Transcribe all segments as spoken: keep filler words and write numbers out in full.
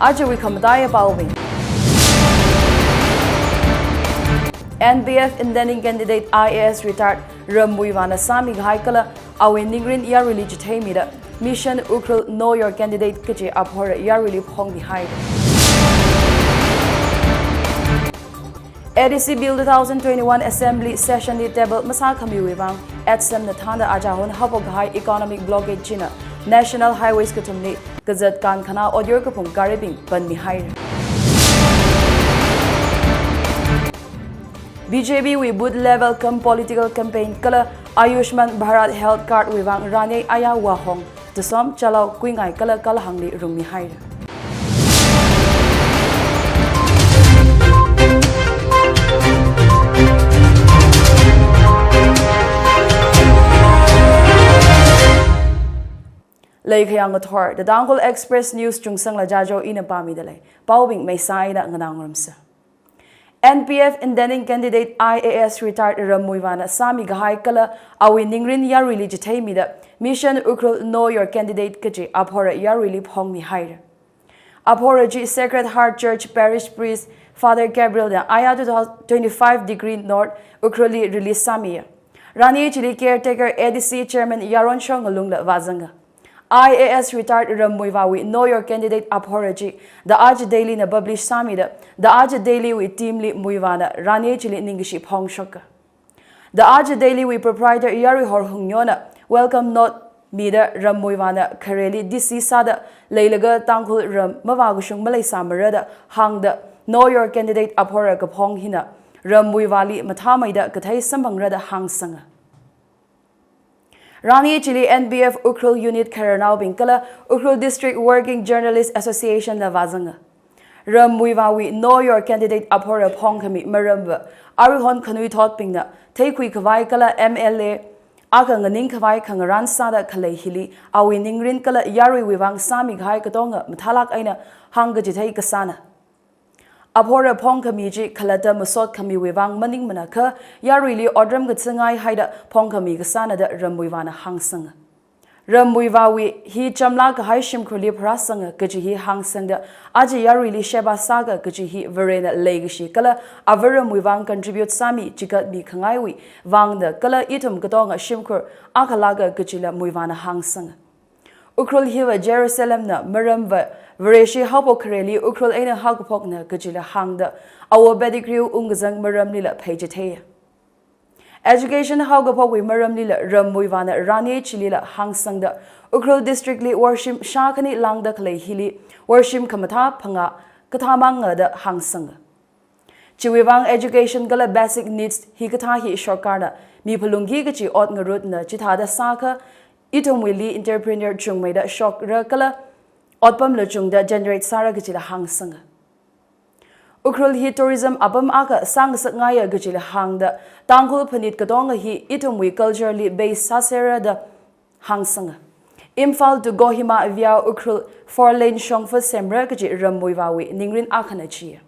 Ajawui khamataiya paobing. N P F intending candidate I A S retired Ram Muivahna sāmikahai kala awui ningrin yaruili chitheimida Mission Ukhrul Know Your Candidate kaji aphora yaruili phongmihai. A D C Bill two thousand twenty-one Assembly Session li table masākhamiwui vang, ATSUM na thānda ajahon haophok kahai economic blockade china National Highways kathumli kazat kankhanā otyur kaphung garibing panmihaira. B J P wui booth level cum political campaign kala Ayushman Bharat Health Card wui vang rani aya wahong, tasom chalao kuingai kala kalhangli rungmihaira. Leikhayang ngathor, The Tangkhul Express News chungsangla Jajo ina pāmidalei. Paobing maisā eina nganāngarumsa. N P F intending candidate I A S retired Ram Muivahna sāmikahai kala awui ningrin yaruili chitheimida Mission Ukhrul Know Your Candidate kaji aphora yaruili phongmihaira. Aphora chi Sacred Heart Church Parish Priest Father Gabriel na aya two thousand twenty-five Degree North Ukhrulli release sāmiya. Rani chili caretaker A D C Chairman Yaronshong Ngalungla vāzanga. I A S retired Ram Muivahwui Know Your Candidate aphora chi The Aja Daily na publish sāmida, The Aja Daily wui team li Muivahna rani chili ningkashi phongshoka. The Aja Daily wui proprietor Yaruihor Hungnyona welcome note mida Ram Muivahna khareli D C sāda leilaga Tangkhul ram mavākashung maleisāmara da hāngda, Know Your Candidate aphora kaphong hina Ram Muivahli mathāmeida kathei samphangra da hāngsanga. Rani chili N P F Ukhrul Unit khararnaobing kala Ukhrul District Working Journalist Association la vāzanga. Ram Muivahwui Know Your Candidate aphora phongkhami maramva aruihon khanuithotbingna theikhuikhavai kala M L A akha nganingkhavai khangarān sāda khalei hili awui ningrin kala yaruiwui vang sāmikahai katonga mathālāk eina hāngkachithei kasāna. Aphora phongkhami chi khalatta masotkhamiwui vang maningmana kha yaruili otram kathangai haida phongkhami kasāna da Ram Muivahna hāngsanga. Ram Muivahwui hi chamlāk kahai shimkhurli pharāsanga kaji hi hāngsangda, aja yaruili sheba sāka kaji hi Varena leikashi kala avā Ram Muivahwui vang contribute sāmi chigatmi khangaiwui vangda kala ithum katonga shimkhur akha lāka kajila Muivahna hāngsanga. Ukhrul hiva Jerusalemna maramva Vareshi haophok khareli Ukhrul eina haokaphokna kajila hāngda, Awo Pettigrew ungkazang maramlila pheichitheiya. Education haokaphokwui maramlila Ram Muivahna rani chilila hāngsangda, Ukhrul District li worshim shākhani lāngda khalei hili worshim khamathā phangā kathāmanga da hāngsanga. Chiwui vang education kala basic needs hikathā hi sorkarna miphalungki kachi ot ngarutna chithāda sākha, ithumwuili entrepreneur chungmeida shokra kala otpamla chungda generate sāra kajila hāngsanga. Ukhrul hi tourism apam akha sāngasakngaiya kajila hāngda, Tangkhul phanit katonga hi ithumwui culture li base sāsera da hāngsanga. Imphal to Kohima via Ukhrul four lane shongfa semra kaji Ram Muivahwui ningrin akhana chi.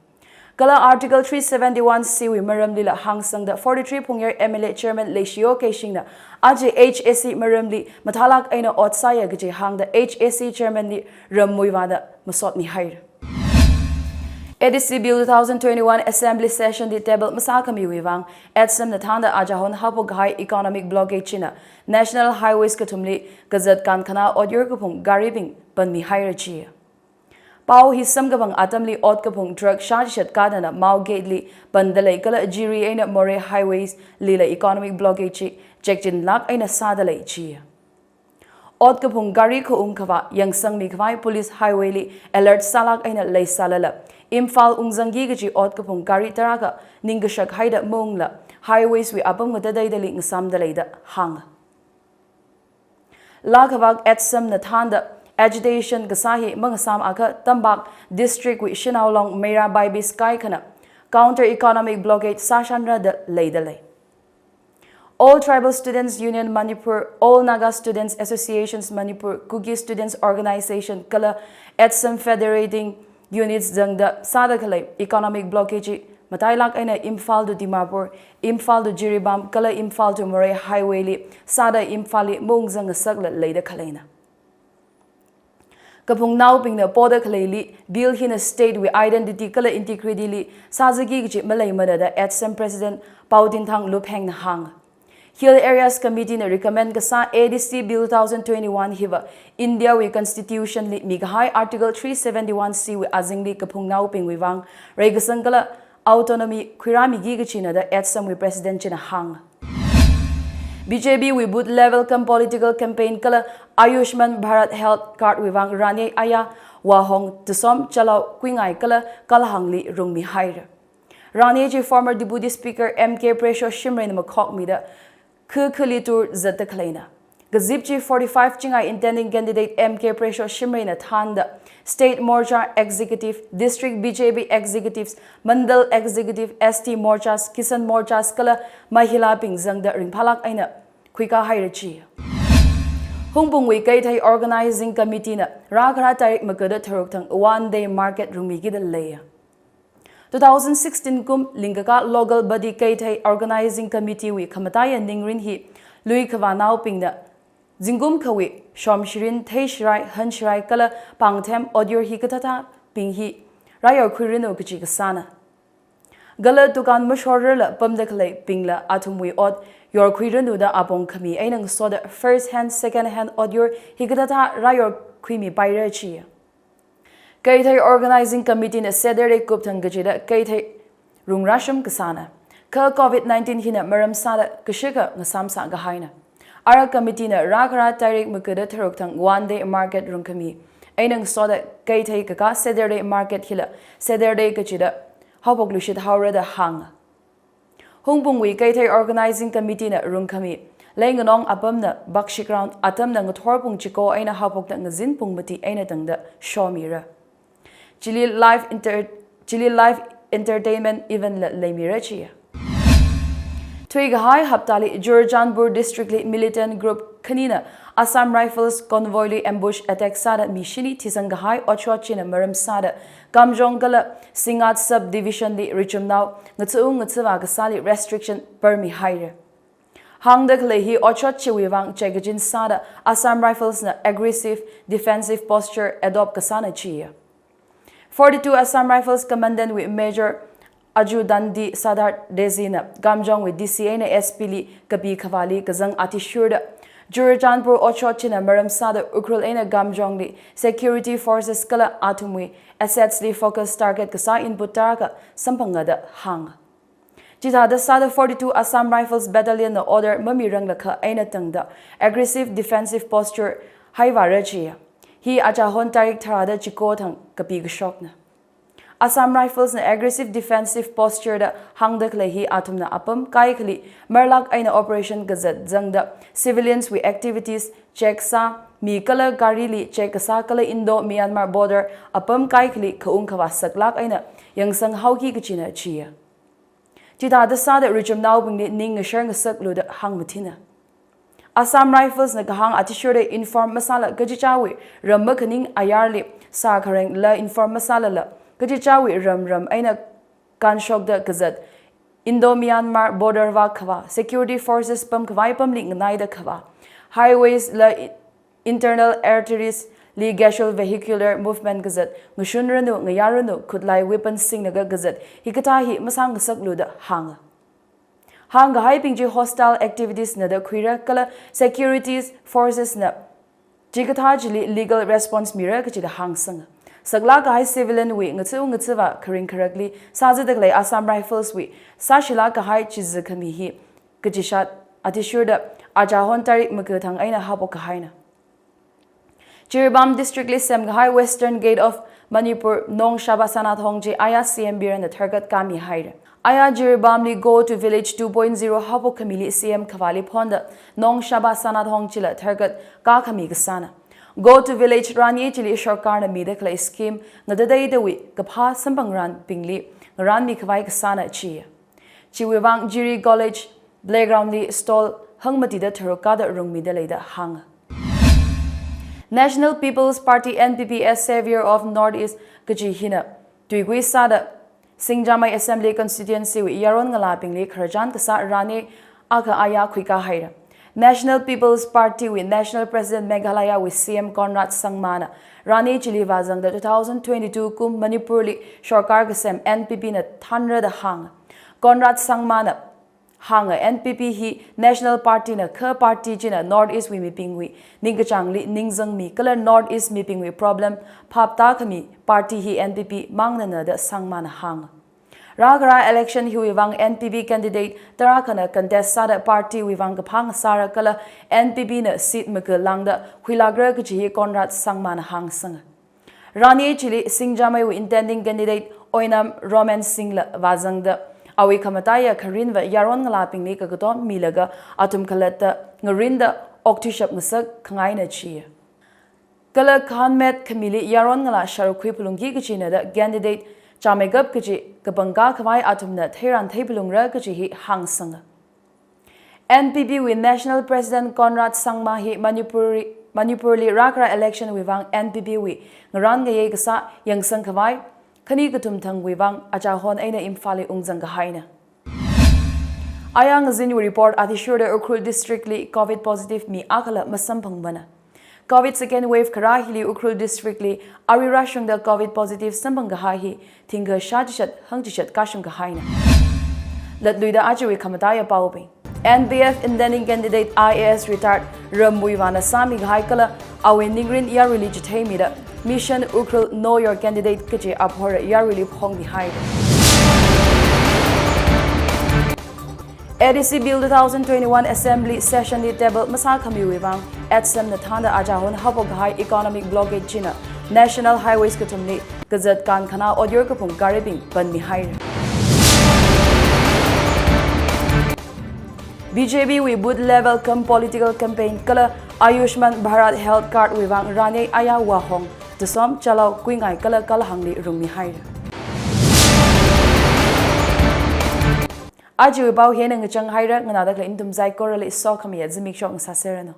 Kala Article three seventy-one C wui maramlila hāngsangda forty-three Phungyer M L A Chairman Leishiyo Keishingna aja H A C maramli mathālāk eina ot sāya kaji hāngda H A C Chairman li Ram Muivahna masotmihaira. A D C Bill two thousand twenty-one Assembly Session li table masākhamiwui vang, ATSUM na thānda ajahon haophok kahai economic blockade china National Highways kathumli kazat kankhanā otyur kaphung garibing panmihaira chi. Pao hi samkaphang atamli ot kaphung truck shāchishat kadana Mao Gate li pandalei kala Jiri eina Moreh Highways lila economic blockade chi chekchinlāk eina sādalei chi. Ot kaphung gari khaung khavā yangsangmi khavai police highway li alert sālāk eina leisālala, Imphal ungzangki kaji ot kaphung gari tarākha ningkashak haida maungla, highways wui apam ngatateidali ngasāmdalei da hānga. Laa khavak ATSUM na thānda agitation kasā hi mangasām akha Tambak District wui Shanao Long Meira Baibis kaikhana counter economic blockade sāshanra da leidalei. All Tribal Students Union Manipur, All Naga Students Associations Manipur, Kuki Students Organization kala ATSUM federating units zangda sāda khalei economic blockade chi matailāk eina Imphal to Dimapur, Imphal to Jiribam kala Imphal to Moreh highway li sāda Imphal li maungzang ngasakla leida khaleina. Kaphungnaobingna poda khaleili, bill hina state wui identity kala integrity li sāzaki kachi maleimana da ATSUM President Paotinthang Luphengna hānga. Hill Areas Committee na recommend kasā ADC Bill two thousand twenty-one hiva India wui Constitution li mikahai Article three seventy-one C wui azingli kaphungnaobingwui vang reikasang kala autonomy khuirāmiki kachina da ATSUM wui President china hānga. BJP wui booth level cum political campaign kala Ayushman Bharat Health Card wui vang rani aya Wahong Tusom Chalao Kuingai kala Kalhangli rungmihaira. Rani chi former Deputy Speaker M K Presho Shimrayna makhokmida khu khuli tur zatda khaleina. Kazip chi forty-five chingai intending candidate M K Presho Shimrayna thānda State Morcha Executive, District BJP Executives, Mandal Executive, ST Morchas, Kisan Morchas kala Mahilabing zangda ringphālāk eina khuikāhaira chi. Hungpungwui Keithei Organizing Committee na rākhara tarik makada tharuk thang one day market rungmikida leiya. Two thousand sixteen kum lingkaka Local Body Keithei Organizing Committee wui khamataiya ningrin hi lui khavānaobingna zingkum khawui shomshirin, theishirai, hanshirai kala pāngthem otyur hikathāthābing hi rāyorkhuiranu kachi kasāna. Kala dukan mashorrala pamda khaleibingla athumwui ot yorkhuiranu da apong khami eina ngasoda first hand, second hand otyur hikathāthā rāyorkhuimipaira chi. Keithei Organizing Committee na Saturday kupthang kachida Keithei rungrāshum kasāna. Kha covid nineteen hina maram sāda kashika ngasāmsā kahaina. Ara committee na rākhara tarik makada tharuk thang one day market rungkhami eina ngasoda Keithei kaka Saturday market hila Saturday kachida haophokluishit haora da hānga. Hungpungwui Keithei Organizing Committee na rungkhami leinganong apamna Bakshi Ground atamna ngathor pung chiko eina haophokda ngazin pung mati eina tangda shomira. Chili live enter-, chili live entertainment event la leimira chi. Thuikahai haptali Churachandpur District li militant group khanina Assam Rifles convoy li ambush attack sāda mi shini thisang kahai otshot china maram sāda Kamjong kala Singngat Sub Division li richumnao ngathaung ngathava kasāli restriction permi haira. Hāngda khalei hi otshot chiwui vang chekajin sāda Assam Rifles na aggressive defensive posture adopt kasāna chi. Forty-two Assam Rifles Commandant wui Major Ajudandi Sadar Desi na Kamjong wui D C eina S P li kapi khavāli kazang athishurda Churachandpur otshot china maram sāda Ukhrul eina Kamjong li security forces kala athumwui assets li focus target kasā input tarka samphanga da hānga. Chithāda sāda forty-two Assam Rifles Battalion na order mamiranglakha eina tangda aggressive defensive posture haivāra chi. Hi achahon tarik tharāda chiko thang kapi kashokna. Assam Rifles na aggressive defensive posture da hāngda khalei hi athumna apam kaikhali marlak eina operation kazat zangda civilians wui activities check sā, mi kala gari li check kasā kala Indo-Myanmar border apam kaikhali khaung khavā saklak eina yangsang haoki kachina chi. Chithāda sāda richumnaobingli ning ngashar ngasaklu da hāngmathina. Assam Rifles na kahāng athishurda inform masāla kachichāwui ram makhaning ayarli sākharengla inform masālala kachichāwui ram ram eina kanshokda kazat Indo-Myanmar border vākhavā security forces pamkhavai pamli nganaida khavā highways la internal arteries li casual vehicular movement kazat ngashunranu, ngayāranu, khutlai weapon singlaga kazat hikathā hi masāngasaklu da hānga. Hāngkahaibing chi hostile activities na da khuira kala securities forces na chikathā chili legal response mira kachida hāngsanga. Saklak kahai civilian wui ngathaung ngathava kharing kharakli sāzada khalei Assam Rifles wui sāshilak kahai chizi khami hi kachishat athishurda achahon tarik makathang eina haophok kahaina. Jiribam District li semkahai Western Gate of Manipur Nongshaba Sanathong chi aya C M Birenna tharkat kami haira. Aya Jiribam li Go to Village two point zero haophok khamili C M khavāli phonda Nongshaba Sanathong chila tharkat kakhami kasāna. Go to Village rani chili sorkarna mida khalei scheme ngatateidawui kaphā samphangranbingli ngaranmi khavai kasāna chi. Chiwui vang Jiri College playground li stall hangmatida tharuk kada rungmida leida hānga. National People's Party, N P P, as Savior of North East kachi hina tuikui sāda Singjamei Assembly Constituency wui yaron ngalābingli khararchan kasā rani akha aya khuikahaira. National People's Party wui National President, Meghalaya wui C M Conrad Sangma na rani chili vāzangda two thousand twenty-two kum Manipur li sorkar kasem N P P na thanra da hānga. Conrad Sangma na hānga N P P hi National Party na kha party china North East wui mibingwui ningkachāngli ningzangmi kala North East mibingwui problem phaptākhami party hi N P P mangnana da Sangma na hānga. Rākharā election hiwui vang N P P candidate tarākhana contest sāda party wui vang kaphā ngasāra kala N P P na seat makalāngda huilākra kaji hi Conrad Sangma na hāngsanga. Rani chili Singjamei wui intending candidate Oinam Roman Singh la vāzangda awui khamataiya kharinva yaron ngalābingli kakatom milaga athum khalatta ngarinda okthuishap ngasak khangaina chiya. Kala khanmet khamili yaron ngalā sharuk khuiphalungki kajina da candidate chāmeikap kaji kapangkā khavai athumna theiran theiphalungra kaji hi hāngsanga. N P P wui National President Conrad Sangma hi Manipur, Manipur li rākharā election wui vang N P P wui ngarān ngayei kasā yangsang khavai khani kathum thangwui vang achahon eina Imphal li ungzang kahaina. Aya ngazinwui report athishurda Ukhrul District li covid positive mi akhala masamphangmana. Covid second wave kharā hili Ukhrul District li arui rāshungda covid positive samphang kahai hi thingkha shā chishat hangchishat kashung kahaina. Latluida ajawui khamataiya paobing. N P F intending candidate I A S retired Ramwuiva na sāmi kahai kala awui ningrin yaruili chitheimida Mission Ukhrul Know Your Candidate kaji aphor yaruili phongmihaira. A D C Bill two thousand twenty-one Assembly Session li table masākhamiwui vang ATSUM na thānda achahon haophok kahai economic blockade china National Highways kathumli kazat kankhanā otyur kaphung garibing banmihaira. B J P wui booth level cum political campaign kala Ayushman Bharat Health Card wui vang rani aya Wahong, Tusom, Chalao, Kuingai kala Kalahangli rungmihaira. Ajawui pao hina ngachang haira, nganāda khalei nathum saikorali sokhamayā zimiksho ngasāserranu.